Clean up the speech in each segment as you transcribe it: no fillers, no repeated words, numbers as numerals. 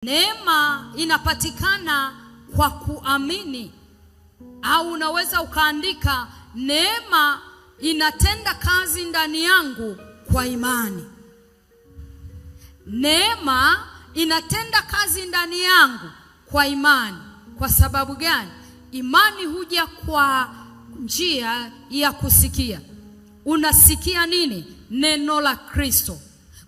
Neema inapatikana kwa kuamini, au unaweza ukaandika neema inatenda kazi ndani yangu kwa imani. Neema inatenda kazi ndani yangu kwa imani. Kwa sababu gani? Imani huja kwa njia ya kusikia. Unasikia nini? Neno la Kristo.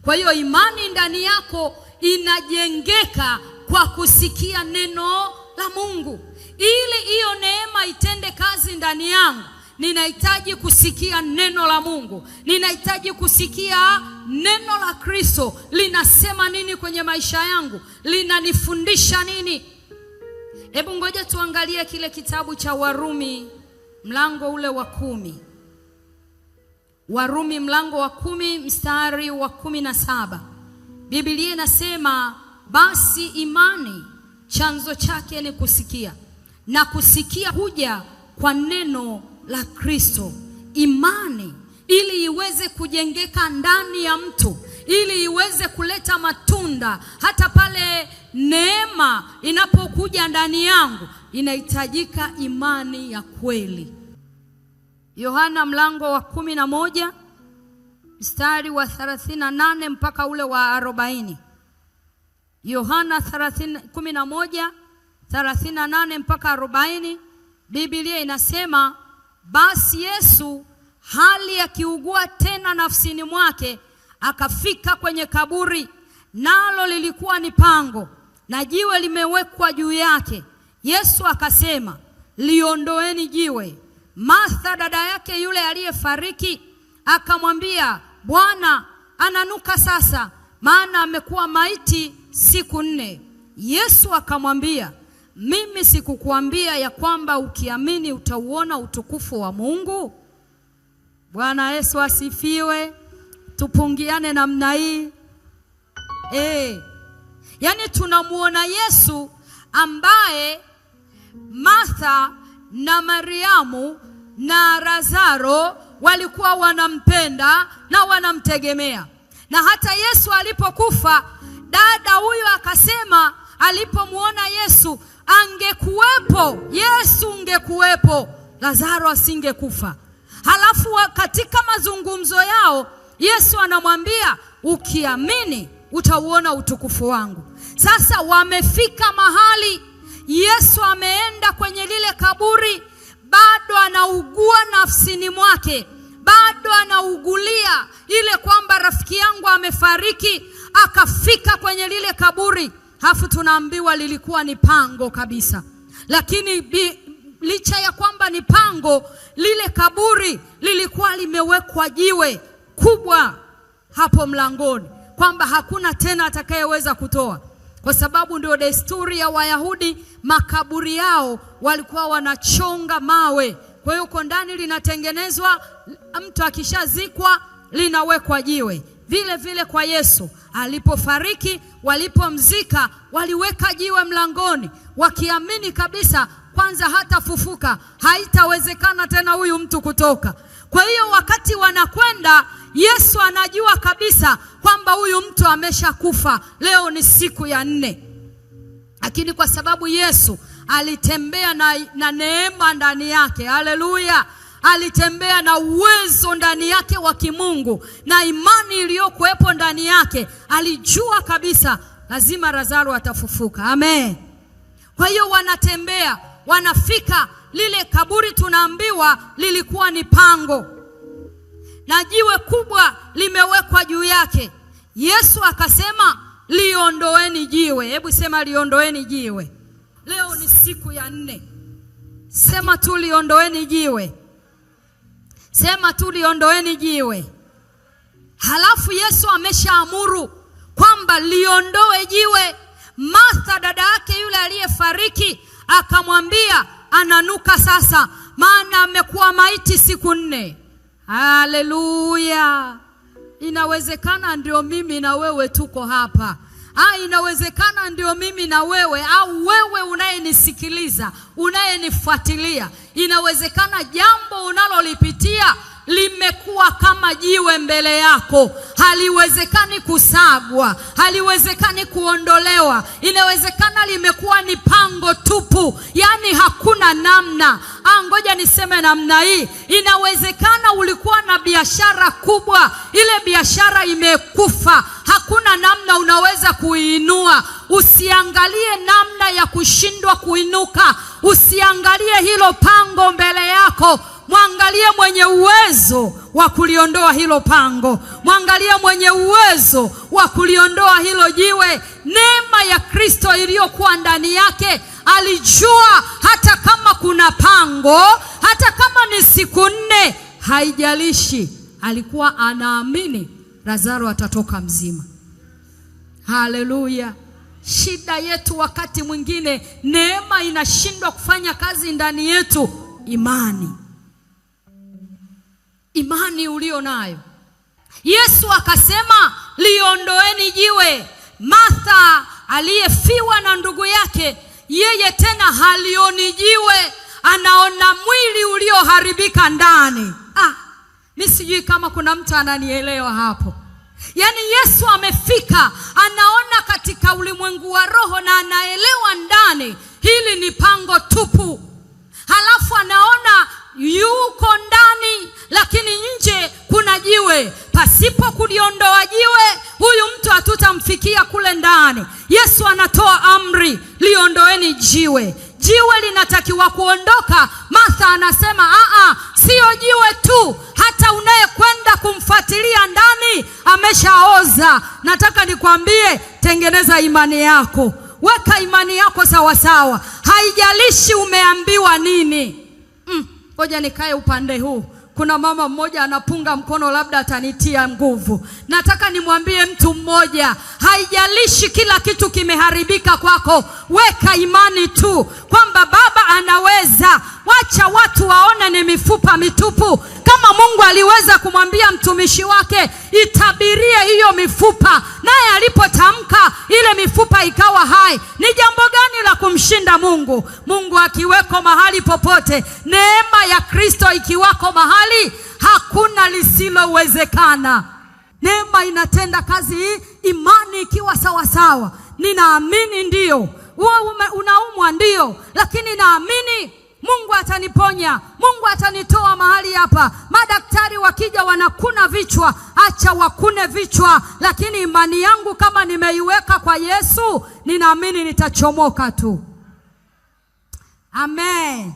Kwa hiyo imani ndani yako inajengeka kwa kusikia neno la Mungu. Ili hiyo neema itende kazi ndani yangu, ninahitaji kusikia neno la Mungu. Ninahitaji kusikia neno la Kristo linasema nini kwenye maisha yangu, linanifundisha nini. Hebu ngoja tuangalie kile kitabu cha Warumi mlango ule wa 10. Warumi mlango wa 10 mstari wa 17. Biblia inasema basi imani chanzo chake ni kusikia, na kusikia huja kwa neno la Kristo. Imani ili iweze kujengeka ndani ya mtu, ili iweze kuleta matunda, hata pale neema inapokuja ndani yangu, inahitajika imani ya kweli. Yohana mlango wa 11 mstari wa 38 mpaka ule wa 40. Yohana 11 38 mpaka 40, Biblia inasema basi Yesu hali akiugua tena nafsini mwake akafika kwenye kaburi, nalo lilikuwa ni pango na jiwe limewekwa juu yake. Yesu akasema, liondoeni jiwe. Martha dada yake yule aliyefariki akamwambia, Bwana, ananuka sasa, maana amekuwa maiti siku 4. Yesu akamwambia, mimi sikukuambia ya kwamba ukiamini utauona utukufu wa Mungu? Bwana Yesu asifiwe. Tupungiane namna hii. Yaani tunamuona Yesu ambaye Martha na Mariamu na Lazaro walikuwa wanampenda na wanamtegemea. Na hata Yesu alipokufa, dada huyo akasema alipomuona Yesu, angekuwepo Yesu, ungekuwepo, Lazaro asingekufa. Halafu katika mazungumzo yao Yesu anamwambia, ukiamini utauona utukufu wangu. Sasa wamefika mahali Yesu ameenda kwenye lile kaburi, bado anaugua nafsini mwake, bado anaugulia ile kwamba rafiki yangu amefariki. Akafika kwenye lile kaburi, hafu tunaambiwa lilikuwa ni pango kabisa. Lakini licha ya kwamba ni pango, lile kaburi lilikuwa limewekwa jiwe kubwa hapo mlangoni, kwamba hakuna tena atakayeweza kutoa. Kwa sababu ndio desturi ya Wayahudi, makaburi yao walikuwa wanachonga mawe. Kwa hiyo huko ndani linatengenezwa, mtu akishazikwa linawekwa jiwe. Vile vile kwa Yesu alipofariki, walipomzika waliweka jiwe mlangoni, wakiamini kabisa kwanza hatafufuka, haitawezekana tena huyu mtu kutoka. Kwa hiyo wakati wanakwenda, Yesu anajua kabisa kwamba huyu mtu ameshakufa, leo ni siku ya 4. Lakini kwa sababu Yesu alitembea na neema ndani yake, haleluya, alitembea na uwezo ndani yake wa kimungu na imani iliyokuwepo ndani yake, alijua kabisa lazima Lazaro atafufuka. Amen. Kwa hiyo wanatembea, wanafika lile kaburi, tunaambiwa lilikuwa ni pango na jiwe kubwa limewekwa juu yake. Yesu akasema, liondoeni jiwe. Hebu sema, liondoeni jiwe. Leo ni siku ya 4. Sema tu, liondoeni jiwe. Sema tu, liondoeni jiwe. Halafu Yesu ameshaamuru kwamba liondoe jiwe. Martha dada yake yule aliyefariki akamwambia, ananuka sasa, maana amekuwa maiti siku 4. Haleluya. Inawezekana ndio mimi na wewe tuko hapa. Inawezekana ndio mimi na wewe, au wewe unayenisikiliza, unayenifuatilia. Inawezekana jambo unalolipitia limekuwa kama jiwe mbele yako, haliwezekani kusagwa, haliwezekani kuondolewa. Inawezekana limekuwa ni pango tupu, yani hakuna namna. Ngoja niseme namna hii, inawezekana ulikuwa na biashara kubwa, ile biashara imekufa, hakuna namna unaweza kuiinua. Usiangalie namna ya kushindwa kuinuka, usiangalie hilo pango mbele yako. Mwangalie mwenye uwezo wa kuliondoa hilo pango, mwangalie mwenye uwezo wa kuliondoa hilo jiwe. Neema ya Kristo iliyokuwa ndani yake, alijua hata kama kuna pango, hata kama ni siku 4, haijalishi, alikuwa anaamini Lazaro atatoka mzima. Haleluya. Shida yetu wakati mwingine, neema inashindwa kufanya kazi ndani yetu. Imani, imani ulio nayo. Yesu akasema liondoeni jiwe. Martha aliyefiwa na ndugu yake, yeye tena halioni jiwe, anaona mwili ulioharibika ndani. Mimi sijui kama kuna mtu ananielewa hapo. Yaani Yesu amefika, anaona katika ulimwengu wa roho na anaelewa ndani hili ni pango tupu. Halafu anaona yuko ndani, lakini nje kuna jiwe. Pasipo kuliondoa jiwe, huyu mtu hatutamfikia kule ndani. Yesu anatoa amri, liondoeni jiwe. Jiwe linatakiwa kuondoka. Martha anasema sio jiwe tu, hata unayekwenda kumfuatilia ndani ameshaoza. Nataka nikwambie, tengeneza imani yako, weka imani yako sawa sawa, haijalishi umeambiwa nini. Ngoja nikae upande huu. Kuna mama mmoja anapunga mkono, labda atanitia nguvu. Nataka nimwambie mtu mmoja, haijalishi kila kitu kimeharibika kwako, weka imani tu kwamba Baba anaweza. Wacha watu waone ni mifupa mitupu. Kama Mungu aliweza kumwambia mtumishi wake itabirie hiyo mifupa, naye alipotamka ile mifupa ikawa hai, ni jambo gani la kumshinda Mungu? Mungu akiweko mahali popote, neema ya Kristo ikiwako mahali, hakuna lisilowezekana. Neema inatenda kazi hii, imani ikiwa sawa sawa. Ninaamini ndio, wewe unaumwa ndio, lakini naamini Mungu ataniponya, Mungu atanitoa mahali hapa. Madaktari wakija wanakuna vichwa, acha wakune vichwa, lakini imani yangu kama nimeiweka kwa Yesu, ninaamini nitachomoka tu. Amen.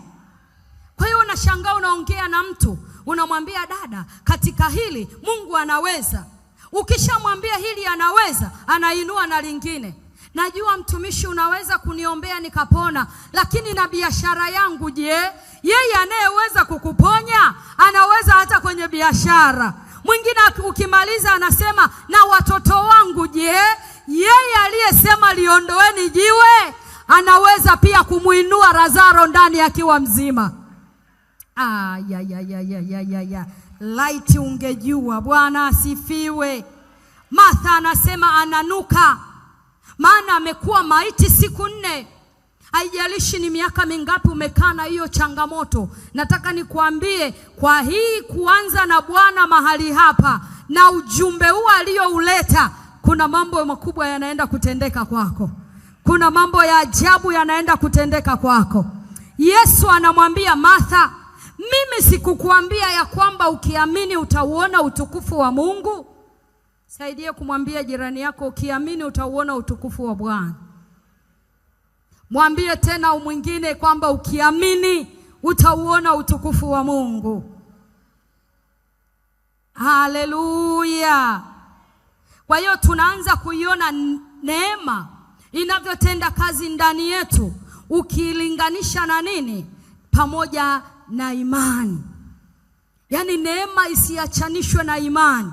Kwa hiyo unashangaa unaongea na mtu, unamwambia dada, katika hili Mungu anaweza. Ukishamwambia hili anaweza, anainua na lingine. Najua mtumishi unaweza kuniombea nikapona, lakini na biashara yangu je? Yeye anayeweza kukuponya anaweza hata kwenye biashara. Mwingine ukimaliza anasema na watoto wangu je? Yeye aliyesema liondoeni jiwe anaweza pia kumuinua Lazaro ndani akiwa mzima. Ya. Laiti ungejua. Bwana asifiwe. Martha anasema ananuka, maana amekuwa maiti siku 4. Haijalishi ni miaka mingapi umekaa na hiyo changamoto, nataka nikuambie kwa hii kuanza na Bwana mahali hapa na ujumbe huu aliouleta, kuna mambo makubwa yanaenda kutendeka kwako. Kuna mambo ya ajabu yanaenda kutendeka kwako. Yesu anamwambia Martha, mimi sikukuambia ya kwamba ukiamini utauona utukufu wa Mungu? Saidie kumwambia jirani yako, ukiamini utauona utukufu wa Bwana. Mwambie tena mwingine kwamba ukiamini utauona utukufu wa Mungu. Haleluya. Kwa hiyo tunaanza kuiona neema inavyotenda kazi ndani yetu ukilinganisha na nini? Pamoja na imani. Yaani neema isiachanishwe na imani.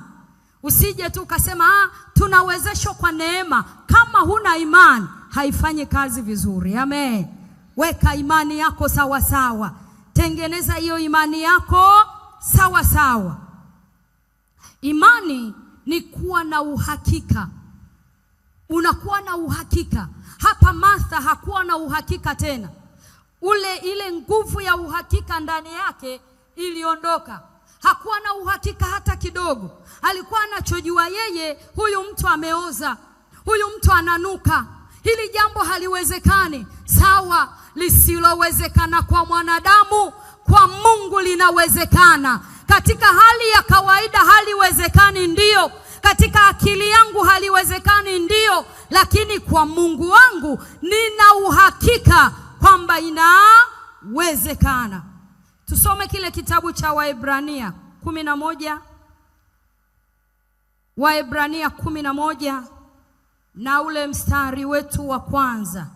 Usije tu ukasema tunawezeshwa kwa neema. Kama huna imani haifanyi kazi vizuri. Amen. Weka imani yako sawa sawa. Tengeneza hiyo imani yako sawa sawa. Imani ni kuwa na uhakika. Unakuwa na uhakika. Hapa Martha hakuwa na uhakika tena. Ile nguvu ya uhakika ndani yake iliondoka. Hakuwa na uhakika hata kidogo. Alikuwa anachojua yeye, huyu mtu ameoza, huyu mtu ananuka, hili jambo haliwezekani. Sawa, lisilowezekana kwa mwanadamu, kwa Mungu linawezekana. Katika hali ya kawaida haliwezekani, ndio. Katika akili yangu haliwezekani, ndio. Lakini kwa Mungu wangu nina uhakika kwamba inawezekana. Tusome kile kitabu cha Waebrania 11. Waebrania 11 na ule mstari wetu wa kwanza.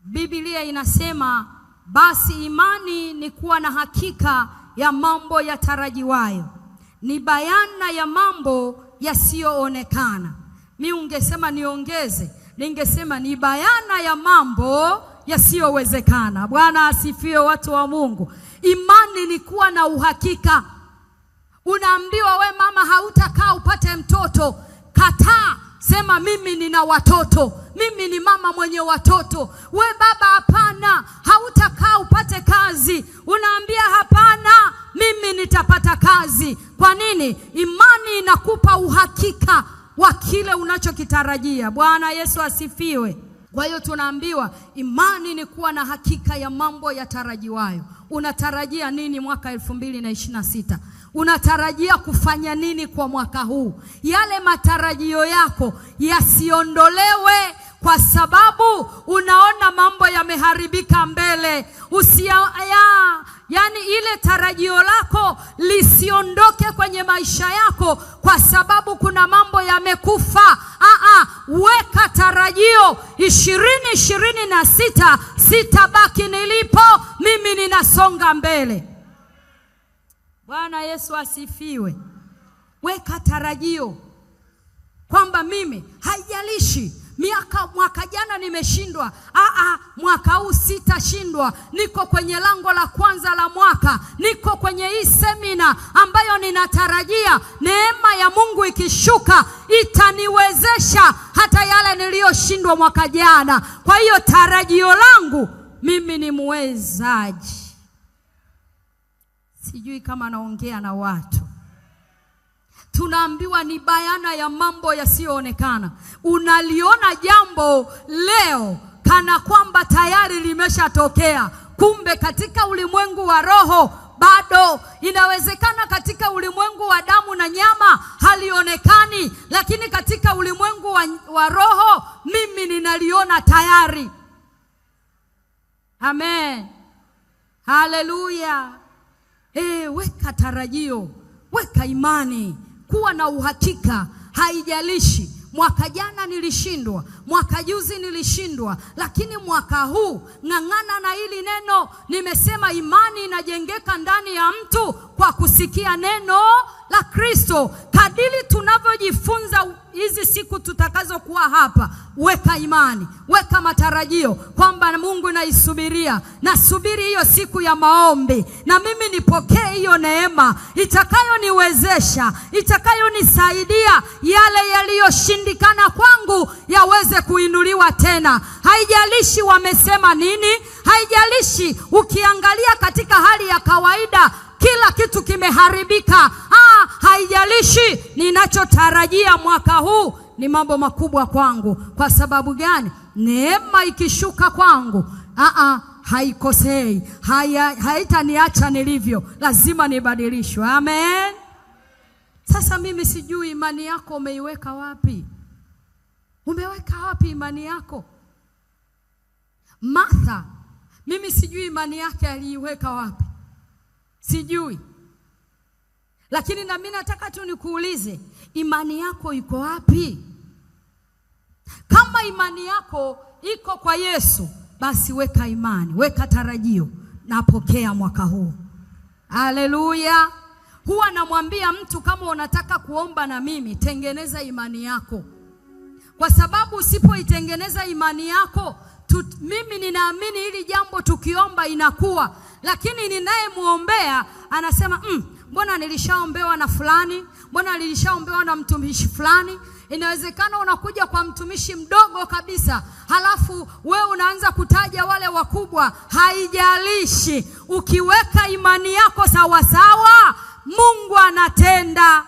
Biblia inasema, basi imani ni kuwa na hakika ya mambo yatarajiwayo, ni bayana ya mambo yasiyoonekana. Mi ungesema niongeze, ningesema ni bayana ya mambo yasiyowezekana. Bwana asifiwe, watu wa Mungu. Imani ni kuwa na uhakika. Unaambiwa we mama hautakaa upate mtoto, kataa, sema mimi nina watoto, mimi ni mama mwenye watoto. We baba, hapana, hautakaa upate kazi, unaambia hapana, mimi nitapata kazi. Kwa nini? Imani inakupa uhakika wa kile unachokitarajia. Bwana Yesu asifiwe. Kwa hiyo tunaambiwa imani ni kuwa na hakika ya mambo yatarajiwayo. Unatarajia nini mwaka 2026? Unatarajia kufanya nini kwa mwaka huu? Yale matarajio yako yasiondolewe kwa sababu unaona mambo yameharibika mbele. Yani ile tarajio lako lisiondoke kwenye maisha yako kwa sababu kuna mambo yamekufa. Weka tarajio 2026, sitabaki nilipo, mimi ninasonga mbele. Bwana Yesu asifiwe. Weka tarajio kwamba mimi haijalishi mwaka jana nimeshindwa, mwaka huu sitashindwa. Niko kwenye lango la kwanza la mwaka, niko kwenye hii semina ambayo ninatarajia neema ya Mungu ikishuka itaniwezesha hata yale niliyoshindwa mwaka jana. Kwa hiyo tarajio langu mimi ni muwezaji. Sijui kama naongea na watu. Tunaambiwa ni bayana ya mambo yasiyoonekana. Unaliona jambo leo kana kwamba tayari limeshatokea, kumbe katika ulimwengu wa roho bado. Inawezekana katika ulimwengu wa damu na nyama halionekani, lakini katika ulimwengu wa roho mimi ninaliona tayari. Amen, haleluya. Weka tarajio, weka imani, kuwa na uhakika. Haijalishi mwaka jana nilishindwa, mwaka juzi nilishindwa, lakini mwaka huu ng'ang'ana na hili neno. Nimesema imani inajengeka ndani ya mtu kwa kusikia neno la Kristo. Kadiri tunavyojifunza hizi siku tutakazokuwa hapa, weka imani, weka matarajio kwamba Mungu naisubiria, nasubiri hiyo siku ya maombi, na mimi nipokee hiyo neema itakayoniwezesha, itakayonisaidia yale yaliyoshindikana kwangu yaweze kuinuliwa tena. Haijalishi wamesema nini, haijalishi ukiangalia katika hali ya kawaida kila kitu kimeharibika. Haijalishi, ninachotarajia mwaka huu ni mambo makubwa kwangu. Kwa sababu gani? Neema ikishuka kwangu, haikosei, haitaniacha nilivyo, lazima nibadilishwe. Amen. Sasa mimi sijui imani yako umeiweka wapi? Umeweka wapi imani yako? Martha, mimi sijui imani yake aliiweka wapi, sijui. Lakini na mimi nataka tu nikuulize, imani yako iko wapi? Kama imani yako iko kwa Yesu, basi weka imani, weka tarajio, napokea mwaka huu. Haleluya. Huwa namwambia mtu, kama unataka kuomba na mimi, tengeneza imani yako. Kwa sababu usipoitengeneza imani yako, mimi ninaamini hili jambo tukiomba inakuwa, lakini ninayemuombea anasema mbona nilishaombewa na fulani, mbona nilishaombewa na mtumishi fulani. Inawezekana unakuja kwa mtumishi mdogo kabisa, halafu we unaanza kutaja wale wakubwa. Haijalishi, ukiweka imani yako sawasawa, Mungu anatenda.